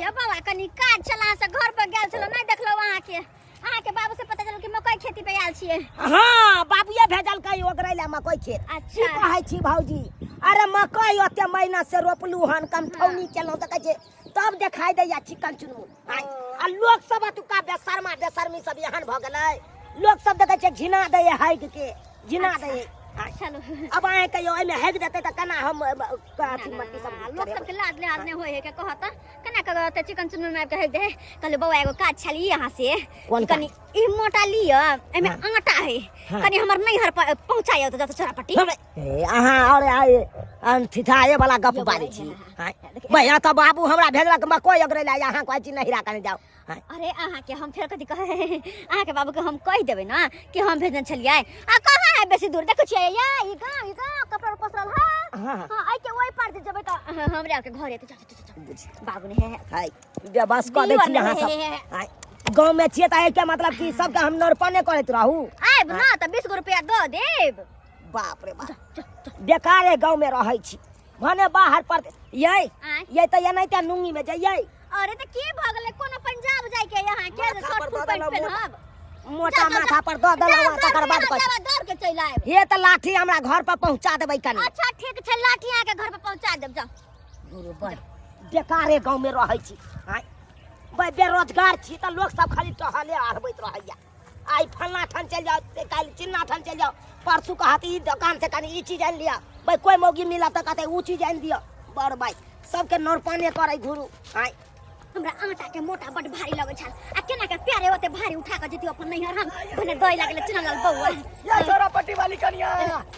ये बाबा कनी काज छल अहाँ से घर पर गेल छलहुँ नहि देखलहुँ अहाँके। अहाँके बाबू से पता चलल कि मकई खेती पे आयल छियै। हाँ, बाबूए भेजलकै ओगरै ला मकई खेत। अच्छा। की कहै छी भौजी, अरे मकई ओते महीना से रोपलू हन, कमठौनी केलहुँ, देखै छी तब देखाई दैया चिकन चुनमुन। आँय, आ लोक सब एतुका बेशर्मा बेशर्मी सब एहन भऽ गेलै, लोक सब देखै छै घिना दैया हैग के, घिना दैया। आँय, चलू। अब अहाँ कहियो एहिमे हैग देतै तऽ केना हम अथी मट्टी सब लोक सबके लाज लिहाज नहि होइ है के कहत केना कऽ ओतऽ चिकन चुनमुन आबि कऽ हेक दे। कहलियै बौआ एगो काज छल ई अहाँ से। कोन कनी ई मोटा लिअ, एहिमे आटा है, कनी हमर नैहर पहुँचाइयो तऽ जतऽ छोरा पट्टी। ए, अहाँ और आइ अनठिठाए वाला गप बाजै छी। आँय, भैया तऽ बाबू हमरा भेजलक मकई ओगरै ला, अहाँ कहै छी नैहरा कने जाउ। आँय। अरे अहाँके हम फेर कथी कहै, अहाँके बाबूके हम कहि देबै ने कि हम भेजने छलियै। आ कहाँ है बेसी दूर, देखै छियै या ई गाँव, ई गाँव कपड़ा पसरल है। हाँ। हाँ, एहि के ओहि पार जे जेबै तऽ हमरे आरके घर एतै। चल, चल, चल, चल। बुझ। बाबू ने है। हाय, बेबस कऽ दै छी अहाँ सब। हे, हे, हे। आँय, गाँव में छियै तऽ एहिके मतलब कि सबके हम नरपने करैत रहू। आयब ना तऽ 20 गो रुपया दऽ देब। बाप रे बाप, बेकारे गाँव में रहै छी, भने बाहर पर यै। आँय। यै तऽ एनाहिते नुंगी में जइयै। अरे तऽ की भऽ गेलै, कोनो पंजाब जाय के यहाँ के माथा शर्ट पर फुल दऽ पैंट देलहुँ। पेन्हब मोटा जा, जा, जा। माथा पर दऽ देलहुँ, जा, तकर बाद दौड़ के कहै जाबा, दौड़ के चलि आयब। हे तऽ लाठी हमरा घर पर पहुँचा देबै कनी। अच्छा ठीक छै, लाठी अहाँके घर पर पहुँचा देब, जाउ। गुरु बड़ बेकारे गाँव में रहै छी। आँय भाइ, बेरोजगार छी तऽ लोक सब खाली टहले अड़बैत रहैया। आइ फल्लाँ ठान चलि जाउ, काल्हि चिन्ना ठान चलि जाउ, परसू कहत ई दोकान से कनी ई चीज आनि लिअ। भाइ कोइ मौगी मिलत तऽ कहतै उ चीज आनि दिअ। बड़ भाइ सबके नोरपाने करै घुरू। आँय, हमरा आटा के मोटा बड भारी लगै छल, आ केना के प्यारे ओते भारी उठा के जतियो अपन नैहर हम भने दई लागले चुनलाल बौआ। या छोरा पट्टी वाली कनिया,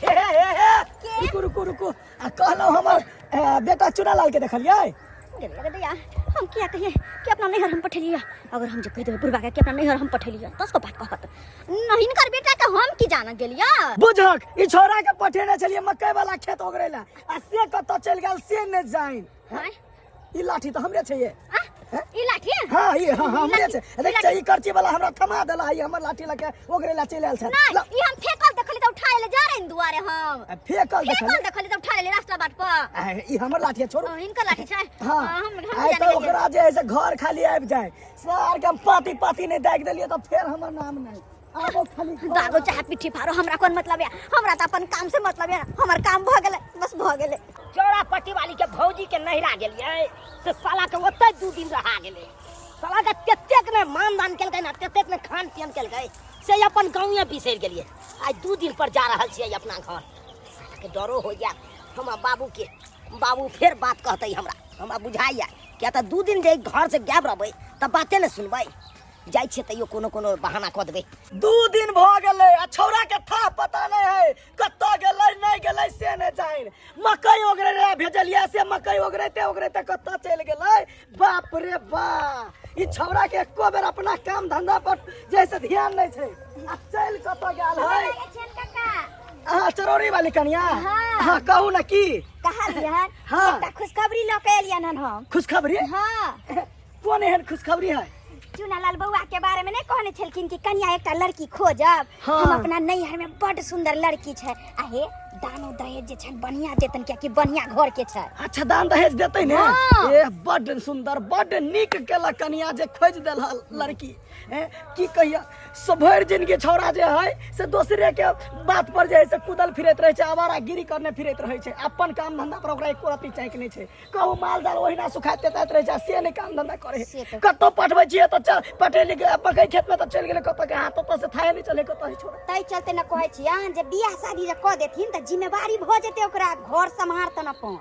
हे हे हे हे। के? रुकू रुकू रुकू, आ कहलहुँ हमर बेटा चुनालाल के देखलियै? गेल लगे दैया, हम किया कहिए कि अपना नैहर हम पठेलियै। अगर हम जे कहि देबै बुढ़बा के कि अपना नैहर हम पठेलियै तऽ उसको बात कहत नहीं, हिनकर बेटा के हम की जान गेलियै। बुझक ई छोरा के पठेने छलियै मकई वाला खेत ओगरै ला, आ से कतऽ चलि गेल से नहि जानि। आँय? ई लाठी तऽ हमरे छै ये। आ? ई लाठी? हाँ, ई, हाँ, हाँ, हमरे छै। ई देख लाठी- छै, ई करची वाला हमरा थमा देला, ई हमर लाठी लके ओगरै ला चलि आयल छै। नहीं, ला, ई हम फेकल देखली तऽ उठा लेले जा रहे दुआरे हम। आ, फेकल देखली? फेकल देखली तऽ उठा लेले रास्ता बाट पर। आ, ई हमर लाठी है, छोड़ू। ओ, हिनकर लाठी छै? हाँ। हाँ, हम आइ जाने तऽ गेलियै। ओकरा जे है से घर खाली आबि जाय, सार के हम पाती पाती नहि दागि देलियै तऽ फेर हमर नाम नहि। आबो खाली घर। दागो चाहे पिट्ठी फाड़ो, हमरा कोन मतलब है, हमरा तऽ अपन काम से मतलब है। हमर काम भऽ गेलै, बस भऽ गेलै। चौड़ा पट्टी वाली के भौजी के नहिरा गेलियै से साला के ओतै 2 दिन रहा गेलै। साला के तेतेक ने मानदान केलकै ने, तेतेक ने खान पियन केलकै से अपन गाँवे बिसरि गेलियै। आइ 2 दिन पर जा रहल छियै अपना घर। साला के डरो होइया हमरा बाबू के, बाबू फेर बात कहतै हमरा, हमरा बुझाइया किया तऽ 2 दिन जे घर से गायब रहबै तऽ बाते ने सुनबै। जाइ छियै तैयो कोनो कोनो बहाना कऽ देबै। 2 दिन भऽ गेलै आ छौड़ा के था पता नहि है कतऽ गेलै नहि गेलै से नहि जानि। मकई ओगरै ला भेजलियै से मकई ओगरैते ओगरैते कतऽ चलि गेलै। बाप रे बा, ई छौड़ा के एको बेर अपना काम धंधा पर जैसे ध्यान नहि छै, आ चलि कतऽ गेल है। अहाँ चरौरी वाली कनिया? हाँ। हाँ, कहू ने की कहलियन? हाँ। एकटा खुशखबरी लऽ के एलियन हन हम। खुशखबरी? हाँ। कोन एहन खुशखबरी है? चुनालाल बौआ के बारे में नहीं कहने छलखिन कि कनिया एकटा लड़की खोजब? हाँ। हम अपना नैहर में बड सुंदर लड़की छै, आ हे दानो दहेज जे छन बढ़िया देतन, कियाकि बढ़िया घर के छै। अच्छा, दान दहेज देतै ने? हाँ। ए बड सुंदर, बड नीक केलक कनिया जे खोज देल लड़की। ए, की कहिया, भरि जिंदगी छौड़ा जे है से दोसरे के बात पर जे है से कूदल फिरैत रहै छै, आवारा गिरी करने फिरैत रहै छै, अपन काम धंधा पर ओकरा एको रत्ती चाँकि नहि छै। कहू माल जाल ओहिना सुखाइत तेताइत रहै छै, आ से नहि काम धंधा करै है। से तऽ- कतौ पठबै छियै तऽ चल पठेली के मकई खेत में तऽ चलि गेलै कतौ के हाथ, ओतऽ से थाहे नहि चले कतौ है छोड़ा। तै चलते न कहै छियन जे बियाह शादी जे कऽ देथिन तऽ जिम्मेवारी भऽ जेतै, ओकरा घर सम्हारतन अपन।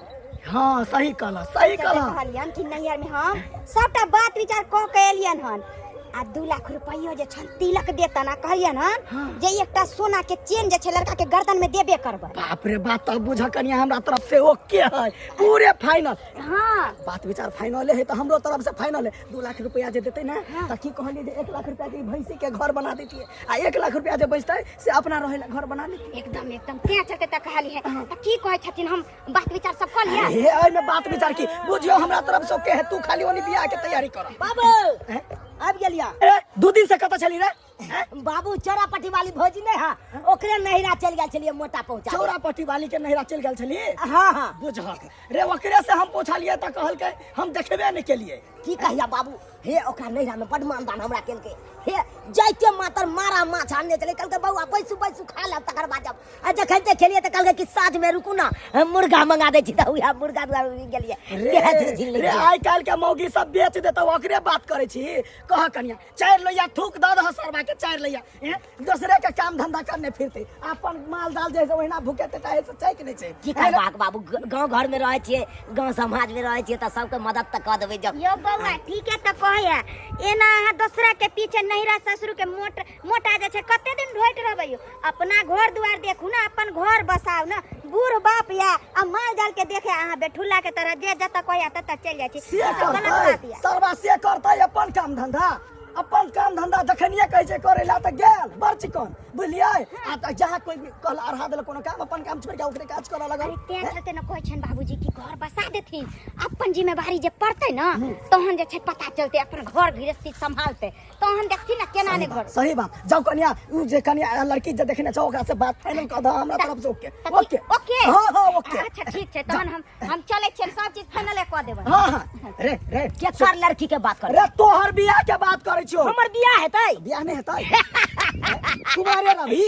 हाँ, सही कहला, सही चलते कहला। कहलियन कि नैहर में हम सबटा बात विचार कऽ के एलियन हन, आ 2 लाख रुपैयो जे छन तिलक देतन, आ कहलियन हन जे एकटा सोना के चेन जे छै लड़का के गर्दन में देबे करबै। बाप रे बाप, तब बुझ कनिया हमरा तरफ से ओके है, पूरे फाइनल। हाँ। बात विचार फाइनल है तऽ हमरो तरफ से फाइनल है। 2 लाख रुपया जे देतै ने हाँ। तऽ की कहलियै जे 1 लाख रुपया के भैंसी के घर बना देतियै, आ 1 लाख रुपया जे बचतै से अपना रहै ला घर बना लेतियै। एकदम एकदम, तें चलते तऽ कहली है। तऽ की कहै छथिन, हम बात विचार सब कऽ लिअ। हे, एहिमे बात विचार की, बुझियौ हमरा तरफ से ओके है, तू खाली ओनी बियाह के तैयारी कर। बाबू हैं? आबि गेलिया। ए, 2 दिन से कतऽ छली रे? हैं? बाबू चौरापट्टी वाली भौजी नहीं है ओकरे नहिरा चल गेल छलिए मोटा पहुंचा चौरा पट्टी वाली के नहिरा चलि गेल छलियै हाँ हाँ बुझहक रे ओकरे से हम पूछलियै तऽ कहलकै हम देखबे नहि केलियै की कहिया बाबू हे ओकरा नैहरा में बड मानदान हमरा केलकै हे जाइते मातर मारा माछ आनने छलै कहलकै बौआ बैसू बैसू खा लेब तकर बाद जब आ जखन ते खेलियै तऽ कहलकै कि साँझ में रुकू ना हम मुर्गा मंगा दै छी तऽ उएह मुर्गा दुआरे गेलियै रे देह झिल रे आइ काल्हि के मौगी सब बेच देतौ ओकरे बात करै छी कह कनिया चारि लोहिया थूक दऽ दह सरबा के चारि लोहिया हैं? दोसरे के काम धंधा करने फिरते अपन माल जाल जे है से ओहिना भूखे ते से छै कि नहि छै की करबाक बाबू गाँव घर में रहै छियै गाँव समाज में रहै छियै तऽ सबके मदद तऽ कऽ देबै जब यो बौआ ठीके तऽ कहैया एना अहाँ दोसरा के पीछे नैहरा ससुर के मोट मोटा जे छै कते दिन ढोइत रहबै यौ अपना घर दुआर देखू ने अपन घर बसाउ ने बूढ़ बाप या आ माल जाल के देखे अहाँ बेठुल्ला के तरह जे जतऽ कहैया ततऽ चलि जाइ छी से ई सब गलत बात करतै या सरबा से करतै अपन काम धंधा अपन काम धंधा जखनिए कहै छै करै ला तऽ गेल बड़ चिकन बुझलियै आ तऽ जहाँ कोइ भी कहल अढ़ा देलक कोनो काम अपन काम छोड़ि के ओकरे काज करऽ लगल अरे तें चलते ने कहै छनि बाबूजी कि घर बसा देथिन अपन जिम्मेवारी जे पड़तै ने तहन जे छै पता चलतै अपन घर गृहस्थी सम्हालतै तहन देखथिन ने केना ने घर सही बात जाउ कनिया उ जे कनिया लड़की जे देखने छौ ओकरा से बात फाइनल कऽ दह हमरा तरफ से ओके तऽ ओके ओके हाँ हाँ ओके अच्छा ठीक छै तहन हम चलै छियनि सब चीज फाइनले कऽ देबै हाँ हाँ रे रे केकर लड़की के बात कर रे तोहर बियाह के बात करै छियौ हमर बियाह हेतै बियाह नहि हेतै कुमारे रही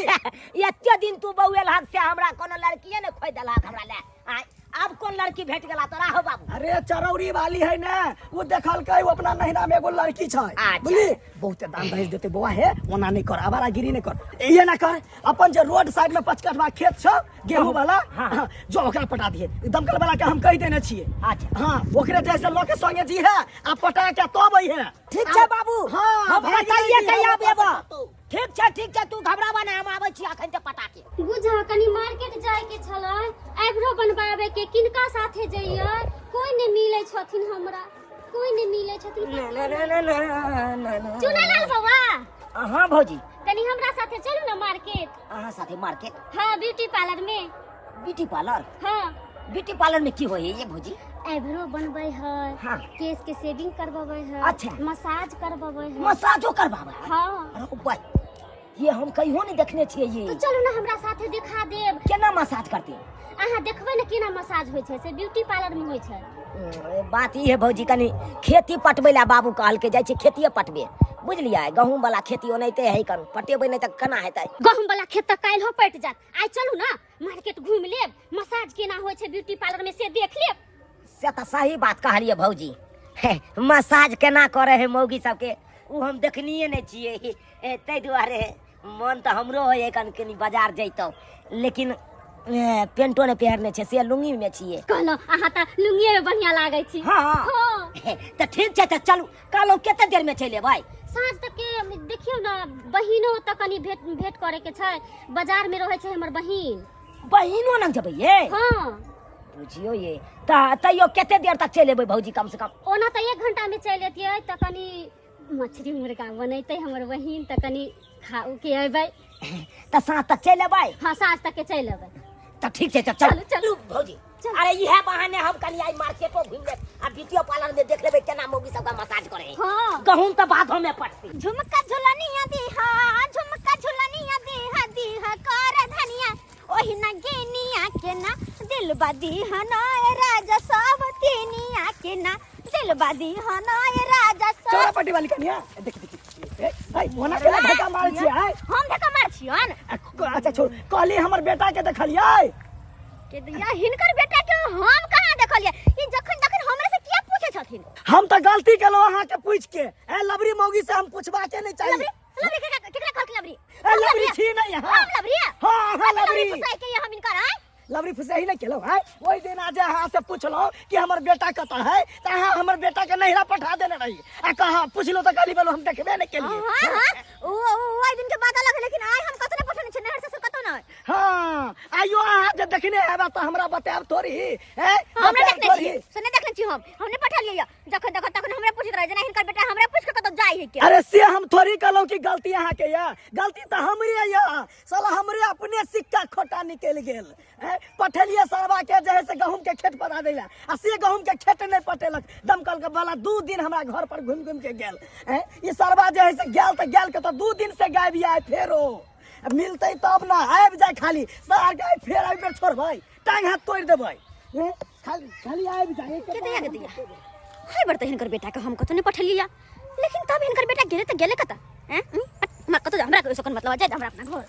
एते दिन तू बौएल हक से हमरा कोनो लड़कीए ने खोज देलक हमरा ले आँय, आब कोन लड़की भेट गेला तोरा हो बाबू अरे चरौरी वाली है ने वो देखलकै वो अपना नहिरा में एगो लड़की छै अच्छा। बुझली बहुते दान दहेज देते बौआ हे ओना नहीं कर आवारागिरी नहीं कर ये ना कर अपन जे रोड साइड में पचकटवा खेत छौ गेहूं वाला हाँ। हाँ, जो ओकरा पटा दिए दमकल वाला के हम कहि देने छियै अच्छा। हाँ ओकरे जैसे लऽ के संगे जी है आ पटा के तब है ठीक छै बाबू हाँ, हम भागि पटाइए गेली, के हम आबि एबो कतौ। ठीक छै ठीक छै तू घबराबा नहि हम आबै छी अखन ते पटा के बुझा कनी मार्केट जाय के छलै आइब्रो बनवावे के किनका साथे जइयै कोई नहि मिलै छथिन हमरा कोई नहि मिलै छथिन ना ना ना ना ना ना ना चुनालाल बाबा हाँ भौजी कनी हमरा साथे चलू ना मार्केट अहाँ साथे मार्केट हाँ ब्यूटी पार्लर में ब्यूटी पार्लर हाँ ब्यूटी पार्लर में की होय ये भौजी आइब्रो बनबै है हाँ। केश के शेविंग करबबै है अच्छा। मसाज करबबै है मसाजो करबाबै हाँ अरे भाई ये हम कहियो नहीं देखने छियै ये तो चलू ना हमरा साथे दिखा देब केना मसाज करते अहाँ देखबै ने केना मसाज होइ छै से ब्यूटी पार्लर में होइ छै बात ई है भौजी कनी खेती पटबै ला बाबू कहलकै जाइ छै खेतिए पटबे बुझलियै गहूँम वाला खेती ओनाहिते है कन पटेबै नहि तऽ केना हेतै गहूँम वाला खेत तऽ काल्हिो पटि जायत आइ चलू ना मार्केट घूमि लेब मसाज केना होइ छै ब्यूटी पार्लर में से देख लेब से तऽ सही बात कहलियै भौजी हे, मसाज केना करै है मौगी सबके ओ हम देखनिए नहि छियै ताहि दुआरे मन तऽ हमरो होइए कन कनि बाजार जैतहुँ लेकिन पेंटो नहि पहिरने छै से लुङ्गीमे छियै कहलहुँ अहाँ तऽ लुंगिए में बढ़िया लागै छी हाँ हाँ तऽ ठीक छै तऽ चलू कहलहुँ कते देरमे चलि एबै साँझ तक के देखियौ ने बहिनो तऽ कनि भेंट भेंट करे के छै बाजार में रहै छै हमर बहिन बहिनो लग जेबै ये हाँ बुझियौ ये तऽ तैयो कते देर तक चलि एबै भौजी कम से कम ओना तऽ एक घंटा में चलि अतियै तऽ कनि मछली मुर्गा बनैतै हमर बहिन तऽ कनि खा उ के अयबै तऽ साँझ तक चलि एबै हाँ साँझ तक के चलि अयबै तऽ ठीक छै तऽ चलू चलू, चलू। भौजी चलू। अरे इहे बहाने हम कनि आइ मार्केटो घुमि लेब आ ब्यूटियो पार्लर में देख लेबै केना मौगी सबके मसाज करे है हाँ गहूम तऽ बाधो में पटतै झुमका झुलनिया दीहा झुमका झुलनिया दीहा दीहा कर धनिया ओहि न गेनिया के ना दिल बदीहा ना ए राजा सब तीनिया के ना दिल बदीहा ना ए राजा सब चौरा पट्टी वाली कनिया देख देख ए भाई मोना केना धक्का मारै छियै आय हम धक्का मार छियन अच्छा छोड़ कहली हमर बेटा के देखलियै के दिया हिनकर बेटा के हम कहाँ देखलियै ई जखन जखन हमरा से किया पूछे छथिन हम तऽ गलती केलहुँ अहाँके पूछि के ए लबरी मौगी से हम पूछबा के नहीं चाहिए लबरी लबरी केकरा केकरा कहलक लबरी ए लबरी छी नहीं हम अहाँ लबरी हाँ अहाँ लबरी फुसाई के हम हिनकर आय लबरी फुसाही नहीं केलहुँ आय ओहि दिन आज अहाँ से पूछलहुँ कि हमर बेटा कतऽ है तऽ अहाँ हमर बेटा के नैहरा पठा देने रही आ कहाँ पूछलहुँ तऽ कहली बोलो हम देखबे नहीं केलिए हां हां ओ ओ ओहि दिन के बात अलग है लेकिन आइ हम कतौ नहीं पठौने छियै नैहर ससुर कतौ नहीं हाँ आइयो अहाँ जे देखने हेबा तऽ हमरा बतायब थोड़ी हैं हमरा बतायब देखने थोड़ी छियै से नहीं देखने छी हम हम नहीं पठलियै जखन देखो तखन हमरा पूछैत रहे जेना हिनकर बेटा हमरा पूछ के कतौ जाइ है है के। अरे से हम थोड़ी कहलहुँ कि गलती अहाँके यऽ, गलती तऽ हमरे यऽ। साला हमरे अपने सिक्का खोटा निकलि गेल। हैं, पठेलियै सरवा के जे है से गहूम के खेत पटा दै लए, आ से गहूम के खेत नहि पटेलक। दमकल के वाला 2 दिन हमरा घर पर घुमि घुमि के गेल। हैं, ई सरवा जे है से गेल तऽ गेल के तऽ 2 दिन से गायब यऽ, फेरो मिलतै तब ने आबि जाय। खाली सार के फेर एहि बेर छोड़बै, टांग हाथ तोड़ि देबै। हैं, खाली खाली आबि जाय। के दैया के दैया हाय बड़, तऽ हिनकर बेटा के हम कतौ नहि पठेलियै, लेकिन तब हिनकर बेटा गेलै तऽ गेलै कतऽ? हैं, हमरा कतौ, हमरा कोई मतलब जाय हमरा अपना घर।